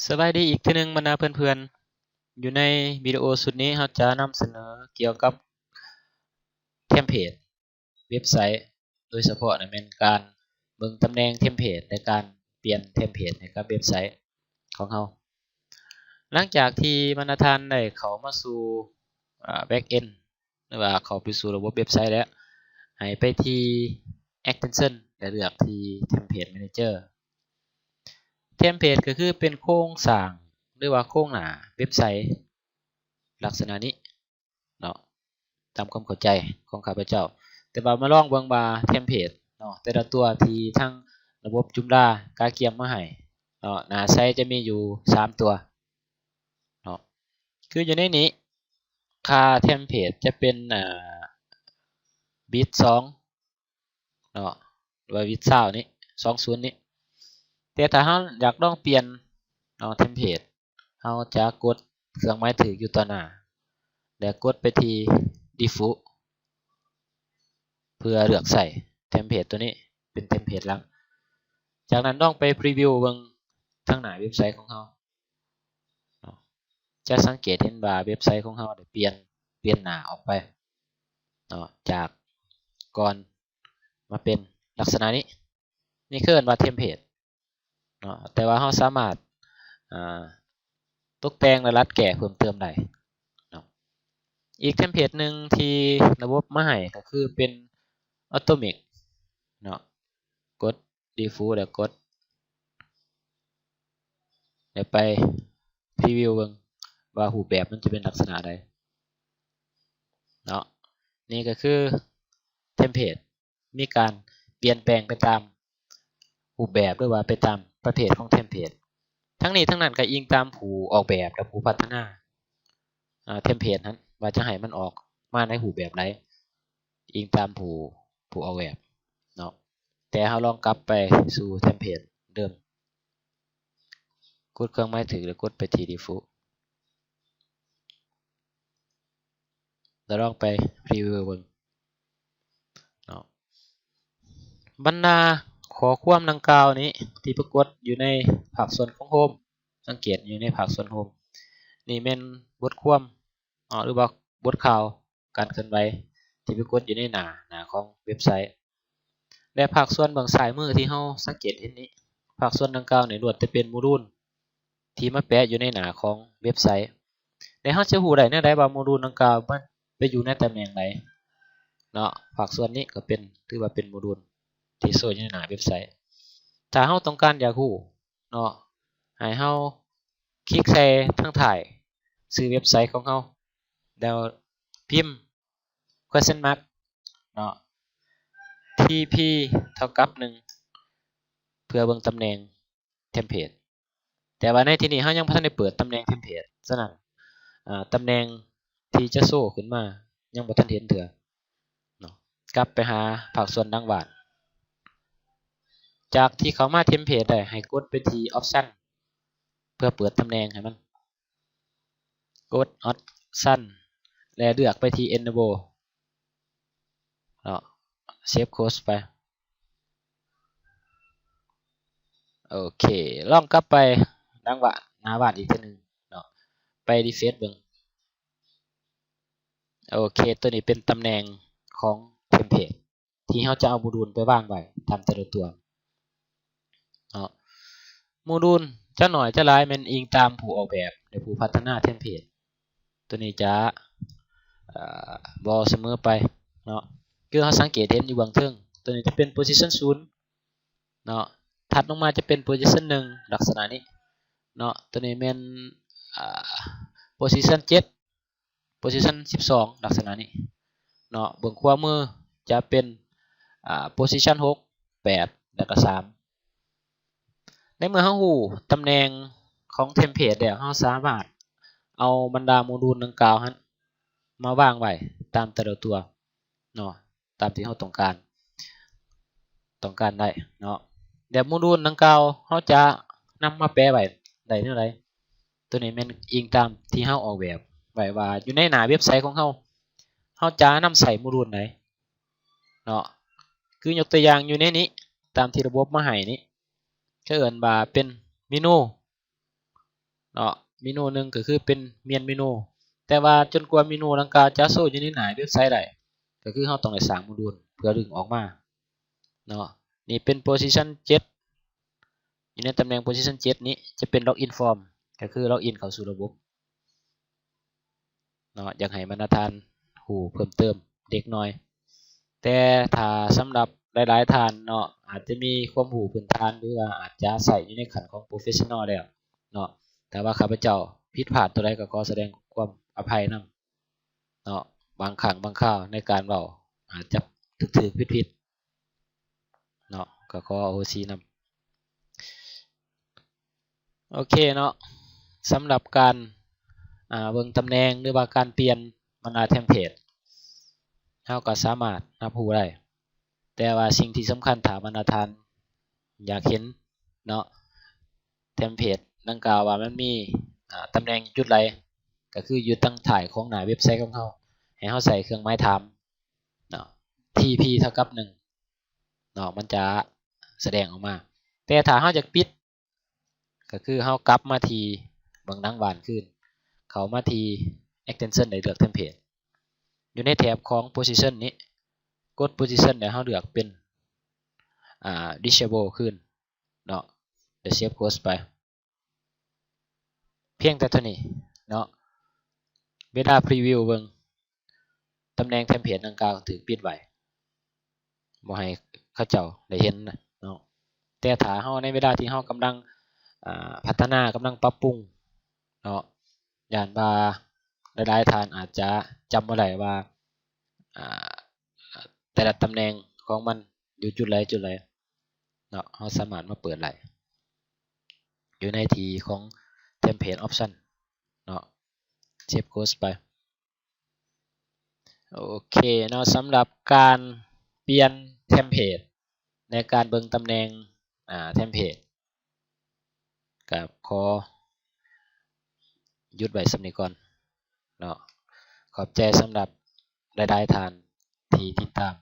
ສະບາຍດີອີກເທື່ອໜຶ່ງບັນດາເພື່ອນໆ. ຢູ່ໃນວິດີໂອຊຸດນີ້ ເຮົາຈະນຳສະເໜີກ່ຽວກັບເທັມເພດເວັບໄຊ, ໂດຍສະເພາະນະແມ່ນການເບິ່ງຕຳແໜ່ງເທັມເພດ ແລະ ການປ່ຽນເທັມເພດໃຫ້ກັບເວັບໄຊຂອງເຮົາ. ຫຼັງຈາກທີ່ບັນດາທ່ານໄດ້ເຂົ້າມາສູ່ ອາ backend ຫຼືວ່າເຂົ້າໄປສູ່ລະບົບເວັບໄຊແລ້ວ, ໃຫ້ໄປທີ່ extension ແລະ ເລືອກທີ່ template manager. ເທັມເພດກໍຄືເປັນໂຄງສ້າງ ຫຼືວ່າໂຄງໜ້າເວັບໄຊລັກສະນະນີ້ເນາະ, ຕາມຄວາມເຂົ້າໃຈຂອງຂ້າພະເຈົ້າ. ແຕ່ວ່າມາລອງເບິ່ງວ່າເທັມເພດເນາະ ແຕ່ລະຕົວທີ່ທາງລະບົບຈຸມລາກະກຽມມາໃຫ້ເນາະ, ໜ້າໃສຈະມີຢູ່ສາມຕົວເນາະ. ຄືຢູ່ໃນນີ້ ຄ່າເທັມເພດຈະເປັນ ອ່າ ບິດສອງເນາະ ຫຼືວ່າບິດຊາວນີ້ ຊາວນີ້. ແຕ່ຖ້າເຮົາຢາກລອງປ່ຽນເນາະ ເທັມເພດ, ເຮົາຈະກົດເຄື່ອງໝາຍຖືກຢູ່ຕໍ່ໜ້າ ແລະ ກົດໄປທີ່ default ເພື່ອເລືອກໃຊ້ເທັມເພດຕົວນີ້ເປັນເທັມເພດຫຼັກ. ຈາກນັ້ນລອງໄປ preview ເບິ່ງທາງໜ້າເວັບໄຊຂອງເຮົາເນາະ, ຈະສັງເກດເຫັນວ່າເວັບໄຊຂອງເຮົາໄດ້ປ່ຽນ ປ່ຽນໜ້າອອກໄປເນາະ ຈາກກ່ອນມາເປັນລັກສະນະນີ້. ນີ້ຄືເອີ້ນວ່າເທັມເພດເນາະ, ແຕ່ວ່າເຮົາສາມາດ ອ່າ ຕົກແຕ່ງ ແລະ ດັດແກ້ເພີ່ມເຕີມໄດ້ເນາະ. ອີກເທັມເພດໜຶ່ງທີ່ລະບົບມາໃຫ້ກໍຄືເປັນ Atomic ເນາະ, ກົດ default ແລ້ວກົດ ແລ້ວໄປ preview ເບິ່ງວ່າຮູບແບບມັນຈະເປັນລັກສະນະໃດເນາະ. ນີ້ກໍຄືເທັມເພດ ມີການປ່ຽນແປງໄປຕາມຮູບແບບ ຫຼືວ່າໄປຕາມປະເພດຂອງເທັມເພດ. ທັງນີ້ທັງນັ້ນກໍອີງຕາມຜູ້ອອກແບບ ແລະ ຜູ້ພັດທະນາ ອາ ເທັມເພດຫັ້ນ ວ່າຈະໃຫ້ມັນອອກມາໃນຮູບແບບໃດ, ອີງຕາມຜູ້ ຜູ້ອອກແບບເນາະ. ແຕ່ເຮົາລອງກັບໄປສູ່ເທັມເພດເດີມ, ກົດເຄື່ອງໝາຍຖືກ ແລ້ວກົດໄປທີ່ default ແລ້ວລອງໄປ preview ເບິ່ງເນາະ. ບັນດາຂໍ້ຄວາມດັ່ງກ່າວນີ້ທີ່ປາກົດຢູ່ໃນພາກສ່ວນຂອງ Home, ສັງເກດຢູ່ໃນພາກສ່ວນ Home ນີ້ແມ່ນບົດຄວາມເນາະ ຫຼືວ່າບົດຂ່າວ ການເຄື່ອນໄຫວທີ່ປາກົດຢູ່ໃນໜ້າ ໜ້າຂອງເວັບໄຊ. ແລະ ພາກສ່ວນເບື້ອງຊ້າຍມືທີ່ເຮົາສັງເກດເຫັນນີ້ ພາກສ່ວນດັ່ງກ່າວນີ້ລ້ວນແຕ່ເປັນໂມດູນທີ່ມາແປະຢູ່ໃນໜ້າຂອງເວັບໄຊ. ແລະ ເຮົາຈະຮູ້ໄດ້ແນວໃດວ່າໂມດູນດັ່ງກ່າວມັນໄປຢູ່ໃນຕຳແໜ່ງໃດເນາະ? ພາກສ່ວນນີ້ກໍເປັນ ຖືວ່າເປັນໂມດູນທີ່ໂຊຢູ່ໃນໜ້າເວັບໄຊ. ຖ້າເຮົາຕ້ອງການຢາກຮູ້ເນາະ ໃຫ້ເຮົາຄລິກໃສ່ທາງທ້າຍຊື່ເວັບໄຊຂອງເຮົາ ແລ້ວພິມ question mark ເນາະ TP ເທົ່າກັບໜຶ່ງ ເພື່ອເບິ່ງຕຳແໜ່ງເທັມເພດ. ແຕ່ວ່າໃນທີ່ນີ້ເຮົາຍັງບໍ່ທັນໄດ້ເປີດຕຳແໜ່ງເທັມເພດ, ສະນັ້ນ ອາ ຕຳແໜ່ງທີ່ຈະໂຊຂຶ້ນມາຍັງບໍ່ທັນເຫັນເທື່ອເນາະ. ກັບໄປຫາພາກສ່ວນຫຼັງບ້ານ. ຈາກທີ່ເຂົ້າມາເທັມເພດໄດ້ ໃຫ້ກົດໄປທີ່ Option ເພື່ອເປີດຕຳແໜ່ງໃຫ້ມັນ. ກົດ Option ແລະ ເລືອກໄປທີ່ Enable ເນາະ, Save Code ໄປ. ໂອເຄ, ລອງກັບໄປຫຼັງບ້ານ ໜ້າບ້ານອີກເທື່ອໜຶ່ງເນາະ, ໄປ refresh ເບິ່ງ. ໂອເຄ, ຕົວນີ້ເປັນຕຳແໜ່ງຂອງເທັມເພດ ທີ່ເຮົາຈະເອົາໂມດູນໄປວາງໄວ້ຕາມແຕ່ລະຕົວເນາະ. ໂມດູນຈະໜ້ອຍຈະຫຼາຍແມ່ນອີງຕາມຜູ້ອອກແບບ ແລະ ຜູ້ພັດທະນາເທັມເພດ. ຕົວນີ້ຈະ ເອີ ບໍ່ສະເໝີໄປເນາະ, ຄືເຮົາສັງເກດເຫັນຢູ່ເບື້ອງເທິງ, ຕົວນີ້ຈະເປັນ position ສູນເນາະ, ຖັດລົງມາຈະເປັນ position ໜຶ່ງ ລັກສະນະນີ້ເນາະ, ຕົວນີ້ແມ່ນ ອາ position ເຈັດ position ສິບສອງ ລັກສະນະນີ້ເນາະ. ເບື້ອງຂວາມືຈະເປັນ ອາ position ຫົກ ແປດ ແລ້ວກໍ ສາມ. ໃນເມື່ອເຮົາຮູ້ຕຳແໜ່ງຂອງເທັມເພດແລ້ວ, ເຮົາສາມາດເອົາບັນດາໂມດູນດັ່ງກ່າວຫັ້ນມາວາງໄວ້ຕາມແຕ່ລະຕົວເນາະ. ຕາມທີ່ເຮົາຕ້ອງການ ຕ້ອງການໄດ້ເນາະ. ແລະ ໂມດູນດັ່ງກ່າວເຮົາຈະນຳມາແປະໄວ້ໄດ້ແນວໃດ? ຕົວນີ້ແມ່ນອີງຕາມທີ່ເຮົາອອກແບບໄວ້ວ່າ ຢູ່ໃນໜ້າເວັບໄຊຂອງເຮົາ ເຮົາຈະນຳໃຊ້ໂມດູນໃດເນາະ. ຄືຍົກຕົວຢ່າງຢູ່ໃນນີ້ ຕາມທີ່ລະບົບມາໃຫ້ນີ້ ເຂົາເອີ້ນວ່າເປັນເມນູ ເນາະ ເມນູໜຶ່ງກໍຄືເປັນ Main Menu ແຕ່ວ່າຈົນກວ່າເມນູດັ່ງກ່າວຈະໂຊຢູ່ໃນໜ້າເວັບໄຊໄດ້ ກໍຄືເຮົາຕ້ອງໄດ້ສ້າງໂມດູນເພື່ອດຶງອອກມາເນາະ. ນີ້ເປັນ Position ເຈັດ ຢູ່ໃນຕຳແໜ່ງ Position ເຈັດນີ້ຈະເປັນ Login Form ກໍຄື Login ເຂົ້າສູ່ລະບົບເນາະ. ຢາກໃຫ້ບັນດາທ່ານຮູ້ເພີ່ມເຕີມເລັກນ້ອຍ ແຕ່ຖ້າສຳລັບຫຼາຍໆທ່ານເນາະ ອາດຈະມີຄວາມຮູ້ພື້ນຖານ ຫຼືວ່າອາດຈະໃຊ້ຢູ່ໃນຂັ້ນຂອງ Professional ແລ້ວເນາະ ຖ້າວ່າຂ້າພະເຈົ້າຜິດພາດຕົວໃດກໍຂໍສະແດງຄວາມອະໄພນຳເນາະ. ບາງຄັ້ງບາງຄາວໃນການເວົ້າອາດຈະຖືກໆຜິດໆເນາະ ກໍຂໍອະໂຫສິນຳ. ໂອເຄເນາະ ສຳລັບການ ອ່າ ເບິ່ງຕຳແໜ່ງ ຫຼືວ່າການປ່ຽນບັນດາເທັມເພດ ເຮົາກໍສາມາດຮັບຮູ້ໄດ້ ແຕ່ວ່າສິ່ງທີ່ສຳຄັນ ຖ້າບັນດາທ່ານຢາກເຫັນເນາະ ເທັມເພດດັ່ງກ່າວວ່າມັນມີ ອ່າ ຕຳແໜ່ງຢູ່ຈຸດໃດ ກໍຄືຢູ່ທາງທ້າຍຂອງໜ້າເວັບໄຊຂອງເຮົາ ໃຫ້ເຮົາໃສ່ເຄື່ອງໝາຍຖາມເນາະ TP ເທົ່າກັບໜຶ່ງເນາະ ມັນຈະສະແດງອອກມາ. ແຕ່ຖ້າເຮົາຢາກປິດ ກໍຄືເຮົາກັບມາທີ່ເບື້ອງຫຼັງບ້ານຄືນ ເຂົ້າມາທີ່ Extension ໄດ້ເລືອກ Template ຢູ່ໃນແຖບຂອງ Position ນີ້ ກົດ Position ແລ້ວເຮົາເລືອກເປັນ ອ່າ Disable ຄືນເນາະ ແລ້ວ Save Code ໄປ. ພຽງແຕ່ເທົ່ານີ້ເນາະ ເວລາ Preview ເບິ່ງ ຕຳແໜ່ງ Template ດັ່ງກ່າວຖືກປິດໄວ້ ບໍ່ໃຫ້ເຂົາເຈົ້າໄດ້ເຫັນເນາະ. ແຕ່ຖ້າເຮົາ ໃນເວລາທີ່ເຮົາກຳລັງ ອ່າ ພັດທະນາ ກຳລັງປັບປຸງເນາະ ຢ້ານວ່າຫຼາຍໆທ່ານອາດຈະຈຳບໍ່ໄດ້ວ່າ ອ່າ ແຕ່ລະຕຳແໜ່ງຂອງມັນຢູ່ຈຸດໃດຈຸດໃດເນາະ ເຮົາສາມາດມາເປີດໄດ້ ຢູ່ໃນທີ່ຂອງ Template Option ເນາະ Save Code ໄປ. ໂອເຄເນາະ ສຳລັບການປ່ຽນ Template ໃນການເບິ່ງຕຳແໜ່ງ ອ່າ Template ກໍຂໍຢຸດໄວ້ສ່ຳນີ້ກ່ອນເນາະ. ຂອບໃຈສຳລັບຫຼາຍໆທ່ານທີ່ຕິດຕາມ